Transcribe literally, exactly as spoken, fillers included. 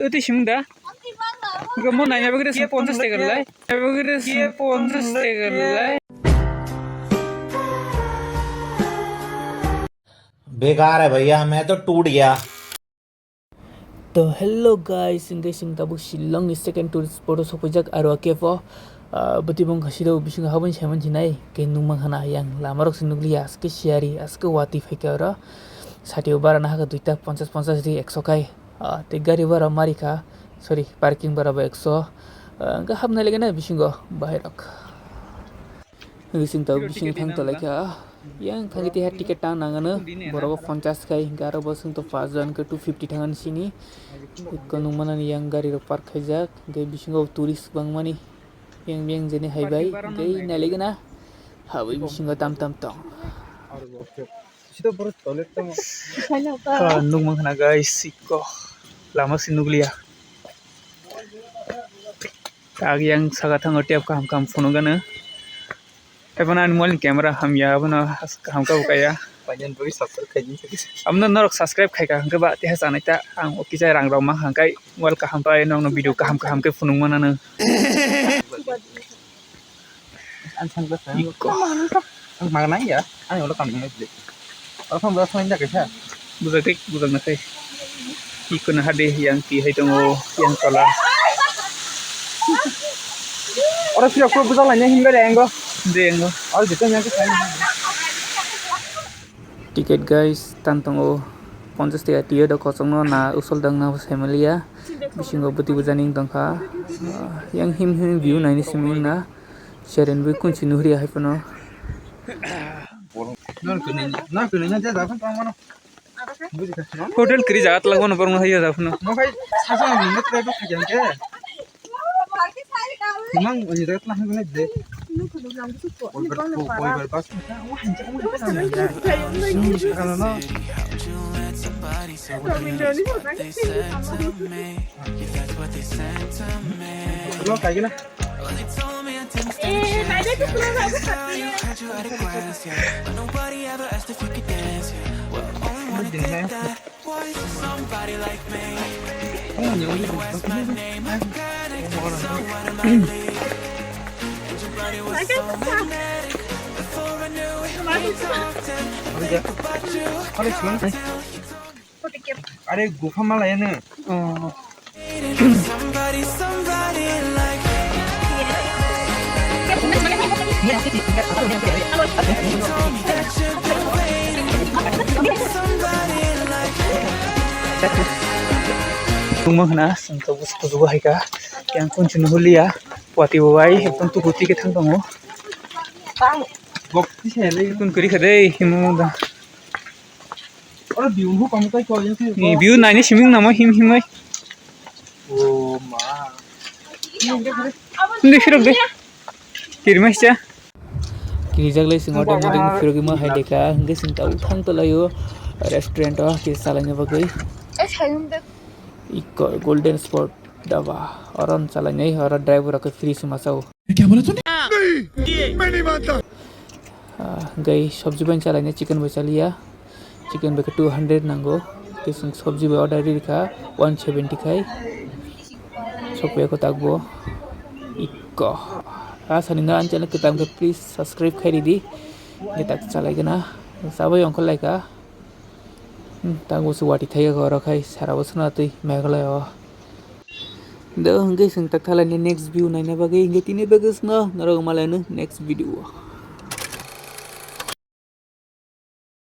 Oti simung da. Gamo naina bagre ponchas taka lai. Bagre ponchas taka lai. बेकार है भैया, मैं तो टूट गया। To hello guys, hingke chwng tabuk Shillong ni second tourist spot o sophaijak, aro kefo, ah, bwtwi bongkha siro bisingo haboni saiman sinai ke nungmang hana yang lama rok se nukliya, aske siyari, aske watwi phaikha oro. Satio bara nahaka duita ponchas ponchas ri ekso kai, ah, tei gari bara marikha, sorry, parking bara bo ekso, ah, hingke hapnai lagina bisingo bahai rok. Bising tau bising thang tolai kha. Yang thang iti ha ticket tang nang ano. Borok ponchas kai, hingke aro bo song to pas jon ke two fifty thang ani sini. Konung manani yang gari rok park khaijak. Hingke bisingo tourist bangmani. Yang yang jeni hai bai. Hingke nai lagi na. Hawi bisingo tam tam tong. Ah, nukmang khna guys, sikko. Lama si nukliya. Kag yang saka thango tep kaham kaham phunukgano. Tei bono ani mobile ni camera hamya, abono kaham khe bo kaya. Painani bagwi subscribe khaidi. Abono norok subscribe khaika hwnkhe ba teha chanai ta ang o kisa rang rok mankha hwnkhe mobile kaham pai nokno video kaham kaham khe phunuk manano. Ang sunglass ang. Iko. Ang mangnai ya, ang ulo kam nang le. Oro phang bwsai da kaisa. Bujak tei bujak na khai. Iko na hade yang ti hai tongo, yang tola. Oro sira ko bujak laina himbe re engo. De engo. Oro jito yang ke sai. Ticket guys, tan tongo ponchas taka tiyo do kosongno na usol dangna family ya. Bisingo bwtwi bwjani wng tongkha. Ah, yang him him view naini simi wngna. Seren bui kunchi nuhri hai phano. Hotel kiri jaga twlangmano borokno hai ya da phano. Mang ni dak na hangno de. Koi bar, koi bar bas. Lo kai gina. Are gufa mala ene. Tungma khna sengkha bus kujugo hai kha. Yang kun chini hulia. Wati bo bai ekdom tuku tike thang tongo. Kun kiri kha dei himo da. Oro view bo kamo tai ko yang. Ni view naini siming namo him himai. O ma. Hindi phirok de. Kirmai cha. Kirijak lai sing order model phirok ima hai deka. Hingke sing tau thang to layo restaurant o ke salai na bagwi. Iko golden spot daba. Oro salai nai oro driver ke free suma sao. क्या बोला तूने? नहीं, मैं नहीं मानता। Ah, gai sabji bai chalaina chicken bai chaliya. Chicken bai two hundred nango. Kising sabji bai order rikha one seventy khai. Sokpeko takbo. Ikko. Ah, sani na an channel kitam ke please subscribe khai ridi. Nge tak chalai gana. Sabai ongkol laika. Hmm, tango se wati thaiga oro khai sara bo sona twi Meghalaya o. Do hingke sing tak thalani next view naina bagwi hingke tini bagwi swngo norok malaino next video o.